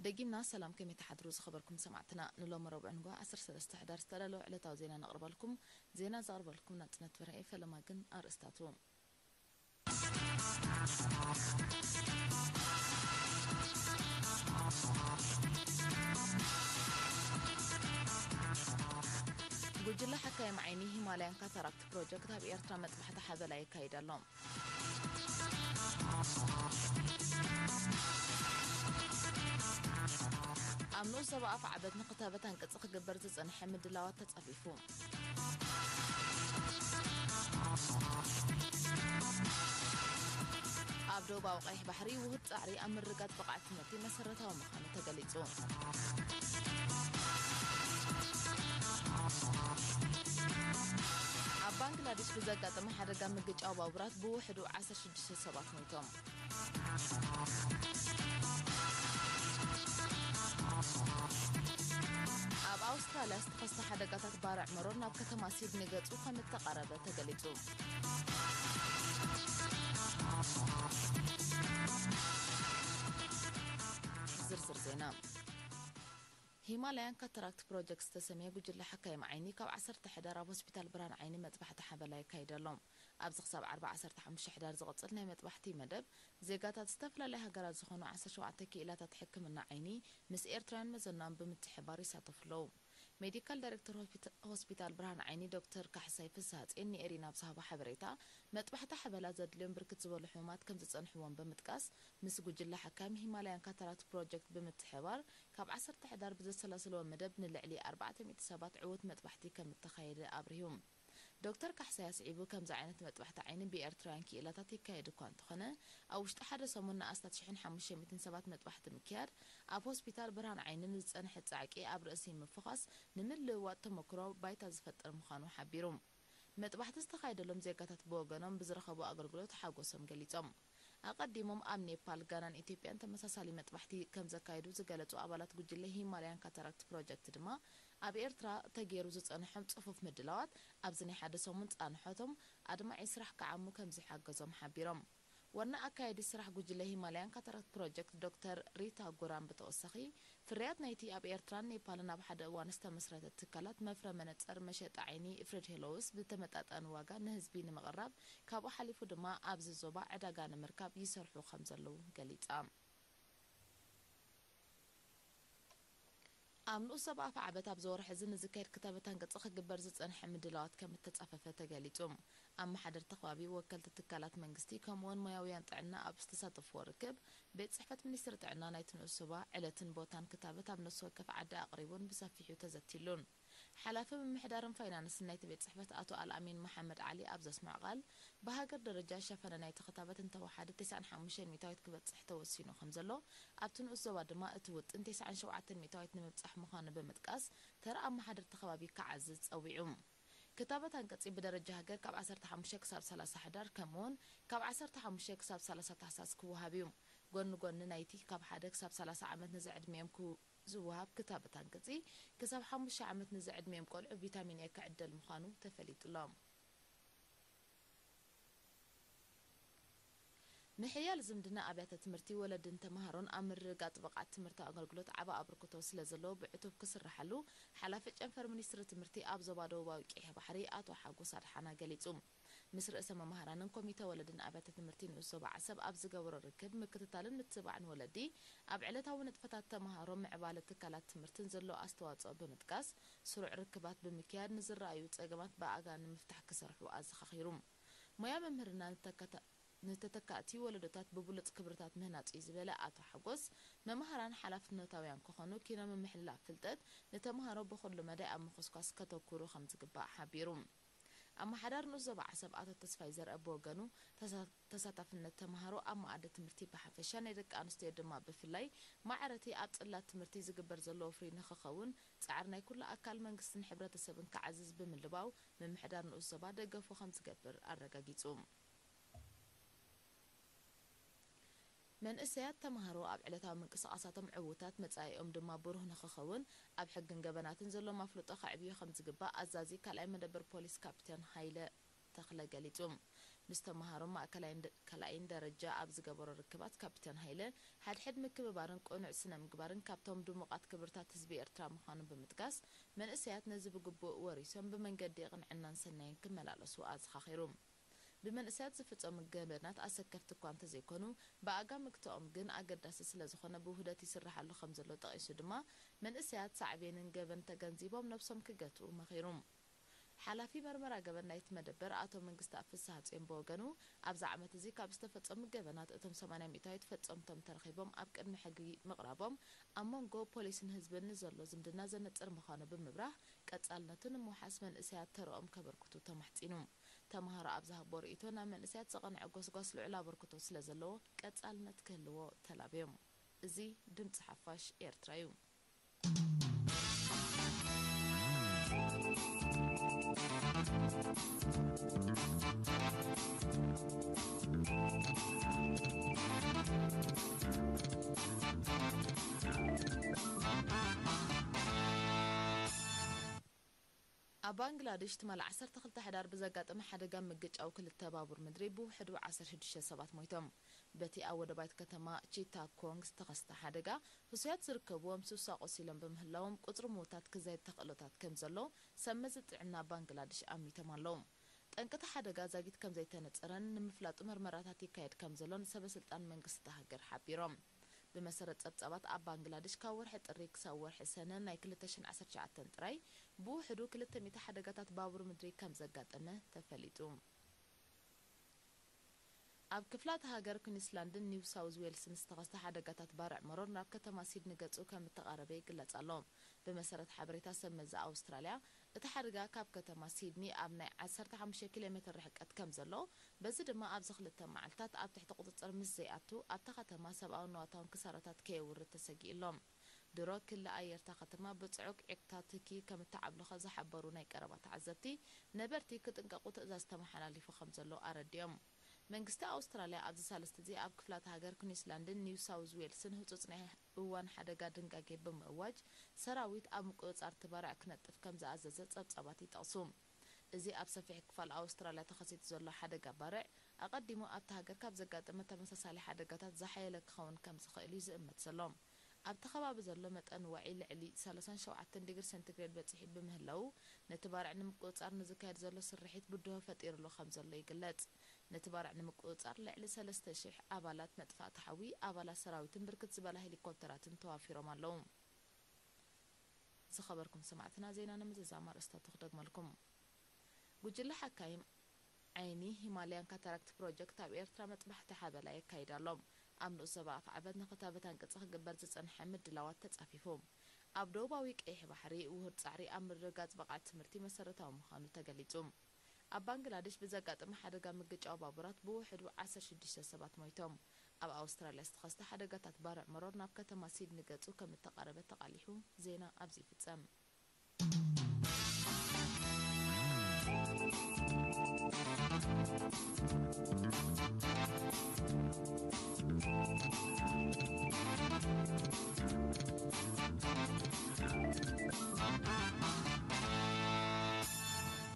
ደጊምና ሰላም፣ ከመይ ትሓድሩ ዝኸበርኩም ሰማዕትና? ንሎሚ ረቡዕ ንግሆ ዓሰርተ ሰለስተ ሕዳር ዝተዳለወ ዕለታዊ ዜና ነቕርበልኩም። ዜና ዘቕርበልኩም ናጽነት በርሀ፣ ፈለማ ግን ኣርእስታቱ። ጉጅለ ሓካይም ዓይኒ ሂማላያን ካታራክት ፕሮጀክት ኣብ ኤርትራ መጥባሕቲ ሓበላ የካይድ ኣሎ። ኣብ ንኡስ ዞባ ኣፍዓበት ንክታበት ኣንቅጺ ክግበር ዝጸንሐ ምድላዋት ተጻፊፉ። ኣብ ደቡባዊ ቀይሕ ባሕሪ ውሁድ ጻዕሪ ኣብ ምርግጋጽ ብቕዓት ትምህርቲ መሰረታዊ ምዃኑ ተገሊጹ። ኣብ ባንግላዴሽ ብዘጋጠመ ሓደጋ ምግጫው ባቡራት ብውሕዱ ዓሰርተ ሽዱሽተ ሰባት ሞይቶም። ኣብ ኣውስትራልያ ዝተኸስተ ሓደጋታት ባርዕ መሮር ናብ ከተማ ሲድኒ ገጹ ከም እተቓረበ ተገሊጹ። ዝርዝር ዜና። ሂማላያን ካታራክት ፕሮጀክት ዝተሰምየ ጉጅለ ሓካይም ዓይኒ ካብ ዓሰርተ ሕዳር ኣብ ሆስፒታል ብርሃን ዓይኒ መጥባሕቲ ሓበላ የካይድ ኣሎ። ኣብዚ ክሳብ ዓርቢ ዓሰርተ ሓሙሽተ ሕዳር ዝቕጽል ናይ መጥባሕቲ መደብ፣ ዜጋታት ዝተፈላለያ ሃገራት ዝኾኑ ዓሰርተ ሸውዓተ ክኢላታት ሕክምና ዓይኒ ምስ ኤርትራውያን መዘናኦም ብምትሕብባር ይሳተፉ ኣለዉ። ሜዲካል ዳይሬክተር ሆስፒታ-፣ ሆስፒታል ብርሃን ዓይኒ ዶክተር ካሕሳይ ፍስሃጽዮን ንኤሪና ኣብ ዝሃቦ ሓበሬታ፣ መጥባሕቲ ሓበላ ዘድልዮም ብርክት ዝበሉ ሕሙማት ከም ዝጸንሕዎም ብምጥቃስ፣ ምስ ጉጅለ ሓካይም ሂማላያን ካታራክት ፕሮጀክት ብምትሕብባር፣ ካብ ዓሰርተ ሕዳር ብዘሰላሰልዎ መደብ ንልዕሊ ኣርባዕተ ሚእቲ ሰባት ዕዉት መጥባሕቲ ከም እተኻየደ ኣብሪሁ። ዶክተር ካሕሳይ ኣስዒቡ፣ ከምዚ ዓይነት መጥባሕቲ ዓይኒ ብኤርትራውያን ክኢላታት ይካየድ እኳ እንተኾነ፣ ኣብ ውሽጢ ሓደ ሰሙን ንኣስታት ሽሕን ሓሙሽተ ሚእትን ሰባት መጥባሕቲ ምክያድ፣ ኣብ ሆስፒታል ብርሃን ዓይኒ ንዝጸንሐ ጻዕቂ ኣብ ርእሲ ምፍዃስ፣ ንምልውዋጥ ተመክሮ ባይታ ዝፈጥር ምዃኑ ሓቢሩ። መጥባሕቲ ዝተኻየደሎም ዜጋታት ብወገኖም ብዝረኸቡ ኣገልግሎት ሓጎሶም ገሊጾም። ኣቐዲሞም ኣብ ኔፓል፣ ጋናን ኢትዮጵያን ተመሳሳሊ መጥባሕቲ ከም ዘካየዱ ዝገለጹ ኣባላት ጉጅለ ሂማላያን ካታራክት ፕሮጀክት ድማ፣ ኣብ ኤርትራ ተገይሩ ዝጸንሖም ጽፉፍ ምድላዋት ኣብዚ ናይ ሓደ ሰሙን ጻንሖቶም ኣድማዒ ስራሕ ክዓሙ ከም ዝሓገዞም ሓቢሮም። ዋና ኣካያዲ ስራሕ ጉጅለ ሂማላያን ካታራክት ፕሮጀክት ዶክተር ሪታ ጉራም ብተወሳኺ፣ ፍርያት ናይቲ ኣብ ኤርትራን ኔፓልን ኣብ ሓደ እዋን ዝተመስረተ ትካላት መፍረ መነጸር መሸጣ ዓይኒ ፍሬድ ሄሎውስ ብተመጣጣኒ ዋጋ ንህዝቢ ንምቕራብ፣ ካብኡ ሓሊፉ ድማ ኣብዚ ዞባ ዕዳጋ ንምርካብ ይሰርሑ ከም ዘለዉ ገሊጻ። ኣብ ንኡስ ዞባ ኣፍዓበት ኣብዚ ወርሒ እዚ ንዝካየድ ክታበት ኣንቅጺ ክግበር ዝጸንሐ ምድላዋት ከም እተጻፈፈ ተገሊጹ። ኣመሓደርቲ ከባቢ፣ ወከልቲ ትካላት መንግስቲ፣ ከምኡውን ሞያውያን ጥዕና ኣብ ዝተሳተፍዎ ርክብ፣ ቤት ጽሕፈት ሚኒስትሪ ጥዕና ናይቲ ንኡስ ዞባ ዕለትን ቦታን ክታበት ኣብ ነፍሲ ወከፍ ዓዲ ኣቕሪቡን ብሰፊሑ ተዘትይሉን። ሓላፊ ምምሕዳርን ፋይናንስን ናይቲ ቤት ጽሕፈት ኣቶ ኣልኣሚን መሓመድ ዓሊ ኣብ ዘስምዖ ቃል፣ ብሃገር ደረጃ ሸፈነ ናይቲ ክታበት እንተወሓደ ተስዓን ሓሙሽተን ሚእታዊት ክበጽሕ ተወሲኑ ከም ዘሎ፣ ኣብቲ ንኡስ ዞባ ድማ እቲ ውጥን ተስዓን ሸውዓተን ሚእታዊት ንምብጻሕ ምዃኑ ብምጥቃስ፣ ተራ ኣመሓደርቲ ከባቢ ክዓዝዝ ጸዊዑ። ክታበት ኣንቀጺ ብደረጃ ሃገር ካብ ዓሰርተ ሓሙሽተ ክሳብ ሰላሳ ሕዳር፣ ከምኡውን ካብ ዓሰርተ ሓሙሽተ ክሳብ ሰላሳ ታሕሳስ ክወሃብ እዩ። ጎኒ ጎኒ ናይቲ ካብ ሓደ ክሳብ ሰላሳ ዓመት ንዝዕድሚኦም ክው-፣ ዝወሃብ ክታበት ኣንቀጺ፣ ክሳብ ሓሙሽተ ዓመት ንዝዕድሚኦም ቆልዑ ቪታሚን ኤ ክዕደል ምዃኑ ተፈሊጡ ኣሎ። ምሕያል ዝምድና ኣብያተ ትምህርቲ፣ ወለድን ተምሃሮን ኣብ ምርግጋጽ ብቕዓት ትምህርታዊ ኣገልግሎት ዓቢ ኣበርክቶ ስለ ዘለዎ ብዕቱብ ክስርሓሉ ሓላፊ ጨንፈር ሚኒስትሪ ትምህርቲ ኣብ ዞባ ደቡባዊ ቀይሕ ባሕሪ ኣቶ ሓጎስ ኣድሓና ገሊጹ። ምስ ርእሰ መማህራንን ኮሚተ ወለድን ኣብያተ ትምህርቲ ንኡስ ዞባ ዓሰብ ኣብ ዝገበሮ ርክብ፣ ምክትታልን ምትብባዕን ወለዲ ኣብ ዕለታዊ ንጥፈታት ተምሃሮ፣ ምዕባለ ትካላት ትምህርትን ዘሎ ኣስተዋጽኦ ብምጥቃስ፣ ስሩዕ ርክባት ብምክያድ ንዝረኣዩ ጸገማት ብኣጋ ንምፍታሕ ክሰርሑ ኣዘኻኺሩ። ሞያ መምህርና ንተካታ-፣ ንተተካእቲ ወለዶታት ብብሉጽ ክብርታት ምህናጽ እዩ ዝበለ ኣቶ ሓጎስ፣ መማህራን ሓላፍነታውያን ክኾኑ፣ ኪኖ ምምሕልላፍ ፍልጠት ንተምሃሮ ብኹሉ መዳይ ኣብ ምኹስኳስ ከተኩሩ ከም ዝግባእ ሓቢሩ። ኣመሓዳሪ ንኡስ ዞባ ዓሰብ ኣቶ ተስፋይ ዘርአ ብወገኑ፣ ተሳ-፣ ተሳታፍነት ተምሃሮ ኣብ መኣዲ ትምህርቲ ብሓፈሻ፣ ናይ ደቂ ኣንስትዮ ድማ ብፍላይ፣ ማዕረቲ ኣብ ጽላት ትምህርቲ ዝግበር ዘሎ ወፍሪ ንኽኸውን፣ ጻዕሪ ናይ ኩሉ ኣካል መንግስትን ሕብረተሰብን ክዓዝዝ ብምልባው፣ ምምሕዳር ንኡስ ዞባ ደገፉ ከም ዝገብር ኣረጋጊጹ። መንእሰያት ተምሃሮ ኣብ ዕለታዊ ምንቅስቓሳቶም ዕዉታት፣ መጻኢኦም ድማ ብሩህ ንኽኸውን፣ ኣብ ሕግን ገበናትን ዘሎም ኣፍልጦ ከዕብዩ ከም ዝግባእ ኣዛዚ ካልኣይ መደበር ፖሊስ ካፕቴን ሃይለ ተኽለ ገሊጹ። ምስ ተመሃሮ ማእከላይን ደ-፣ ካልኣይን ደረጃ ኣብ ዝገበሮ ርክባት ካፒተን ሃይለ፣ ሓድሕድ ምክብባርን ቅኑዕ ስነ ምግባርን ካብቶም ድሙቓት ክብርታት ህዝቢ ኤርትራ ምዃኑ ብምጥቃስ፣ መንእሰያት ነዚ ብግቡእ ወሪሶም ብመንገዲ ቅንዕናን ሰናይን ክመላለሱ ኣዘኻኺሩ። ብመንእሰያት ዝፍጸሙ ገበናት ኣሰከፍቲ እኳ እንተዘይኮኑ፣ ብኣጋ ምግትኦም ግን ኣገዳሲ ስለ ዝኾነ ብውህደት ይስርሓሉ ከም ዘሎ ጠቒሱ ድማ፣ መንእሰያት ሳዕቤንን ገበን ተገንዚቦም ነብሶም ክገትኡ መኺሩ። ሓላፊ መርመራ ገበን ናይቲ መደበር ኣቶ መንግስተኣብ ፍስሃጽዮን ብወገኑ፣ ኣብዚ ዓመት እዚ ካብ ዝተፈጸሙ ገበናት እቶም ሰማንያ ሚእታዊት ፈጸምቶም ተረኺቦም ኣብ ቅድሚ ሕጊ ምቕራቦም፣ ኣብ መንጎ ፖሊስን ህዝብን ንዘሎ ዝምድና ዘነጽር ምዃኑ ብምብራህ፣ ቀጻልነቱ ንምውሓስ መንእሰያት ተርኦም ከበርክቱ ተማሕጺኑ። ተመሃሮ ኣብ ዝሃቦ ርእይቶ፣ ናብ መንእሰያት ዝቐንዐ ጎስጓስ ልዑል ኣበርክቶ ስለ ዘለዎ፣ ቀጻልነት ክህልዎ ተላብዮም። እዚ ድምጺ ሓፋሽ ኤርትራ እዩ። ኣብ ባንግላዴሽ ትማሊ ዓሰርተ ክልተ ሕዳር ብዘጋጠመ ሓደጋ ምግጫው ክልተ ባቡር ምድሪ ብውሕዱ ዓሰርተ ሽዱሽተ ሰባት ሞይቶም። በቲ ኣብ ወደባይት ከተማ ቺታኮንግ ዝተኸስተ ሓደጋ፣ ህሱያት ዝርከብዎም ስሳ ቆሲሎም ብምህላዎም፣ ቁጽሪ ምዉታት ክዛይድ ተኽእሎታት ከም ዘሎ ሰብ መዚ ጥዕና ባንግላዴሽ ኣሚቶም ኣለዉ። ጠንቂ እቲ ሓደጋ ዛጊት ከም ዘይተነጸረን ንምፍላጡ መርመራታት ይካየድ ከም ዘሎን ሰበ ስልጣን መንግስቲ እታ ሃገር ሓቢሮም። ብመሰረት ጸብጻባት፣ ኣብ ባንግላዴሽ ካብ ወርሒ ጥሪ ክሳብ ወርሒ ሰነ ናይ ክልተ ሽሕን ዓሰርተ ትሽዓተን ጥራይ ብውሕዱ ክልተ ሚእቲ ሓደጋታት ባቡር ምድሪ ከም ዘጋጠመ ተፈሊጡ። ኣብ ክፍላተ ሃገር ኩንስላንድን ኒው ሳውዝ ዌልስን ዝተኸስተ ሓደጋታት ባርዕ መሮር ናብ ከተማ ሲድኒ ገጹ ከም እተቓረበ ይግለጽ ኣሎ። ብመሰረት ሓበሬታ ሰብ መዚ ኣውስትራልያ፣ እቲ ሓደጋ ካብ ከተማ ሲድኒ ኣብ ናይ ዓሰርተ ሓሙሽተ ኪሎ ሜትር ርሕቀት ከም ዘሎ፣ በዚ ድማ ኣብዚ ክልተ መዓልታት ኣብ ትሕቲ ቁጽጽር ምስ ዘይኣቱ፣ ኣብታ ከተማ ሰብኣውን ንዋታውን ክሳራታት ከየውርድ ተሰጊኡ ኣሎ። ድሮ ክሊ ኣየር እታ ከተማ ብጽዑቕ ዒቕታ ትኪ ከም እተዓብለኸ ዝሓበሩ ናይ ቀረባ ተዓዘብቲ፣ ነበርቲ ክጥንቀቑ ትእዛዝ ተመሓላሊፉ ከም ዘሎ ኣረዲኦም። መንግስቲ ኣውስትራልያ ኣብዚ ሳልስቲ እዚ ኣብ ክፍላተ ሃገር ኩንስላንድን ኒው ሳውዝ ዌልስን ህጹጽ ናይ እዋን ሓደጋ ድንጋጌ ብምእዋጅ፣ ሰራዊት ኣብ ምቁጽጻር እቲ ባርዕ ክነጥፍ ከም ዝኣዘዘ ጸብጻባት ይጠቕሱ። እዚ ኣብ ሰፊሕ ክፋል ኣውስትራልያ ተኸሲቱ ዘሎ ሓደጋ ባርዕ፣ ኣቐዲሙ ኣብታ ሃገር ካብ ዘጋጠመ ተመሳሳሊ ሓደጋታት ዝሓየለ ክኸውን ከም ዝኽእል እዩ ዝእመት ዘሎ። ኣብቲ ከባቢ ዘሎ መጠን ዋዒ ልዕሊ ሰላሳን ሸውዓተን ዲግሪ ሴንቲግሬድ በጺሑ ብምህላዉ፣ ነቲ ባርዕ ንምቁጽጻር ንዝካየድ ዘሎ ስርሒት ብድሆ ፈጢሩሉ ከም ዘሎ ይግለጽ። ነቲ ባርዕ ንምቁጽጻር ልዕሊ ሰለስተ ሽሕ ኣባላት መጥፋእቲ ሓዊ፣ ኣባላት ሰራዊትን ብርክት ዝበላ ሄሊኮፕተራትን ተዋፊሮም ኣለዉ። ዝኸበርኩም ሰማዕትና፣ ዜና ንምዝዛም ኣርእስታቱ ክደግመልኩም። ጉጅለ ሓካይም ዓይኒ ሂማልያን ካታራክት ፕሮጀክት ኣብ ኤርትራ መጥባሕቲ ሓበላ የካይድ ኣሎ። ኣብ ንኡስ ዞባ ኣፍዓበት ንኽታበት ኣንቅጺ ክግበር ዝጸንሐ ምድላዋት ተጻፊፉ። ኣብ ደቡባዊ ቀይሕ ባሕሪ ውሁድ ጻዕሪ ኣብ ምርግጋጽ ብቕዓት ትምህርቲ መሰረታዊ ምዃኑ ተገሊጹ። ኣብ ባንግላዴሽ ብዘጋጠመ ሓደጋ ምግጫው ባቡራት ብውሕዱ ዓሰርተ ሽዱሽተ ሰባት ሞይቶም። ኣብ ኣውስትራልያ ዝተኸስተ ሓደጋታት ባርዕ መሮር ናብ ከተማ ሲድኒ ገጹ ከም እተቓረበ ተቓሊሑ። ዜና ኣብዚ ይፍጸም።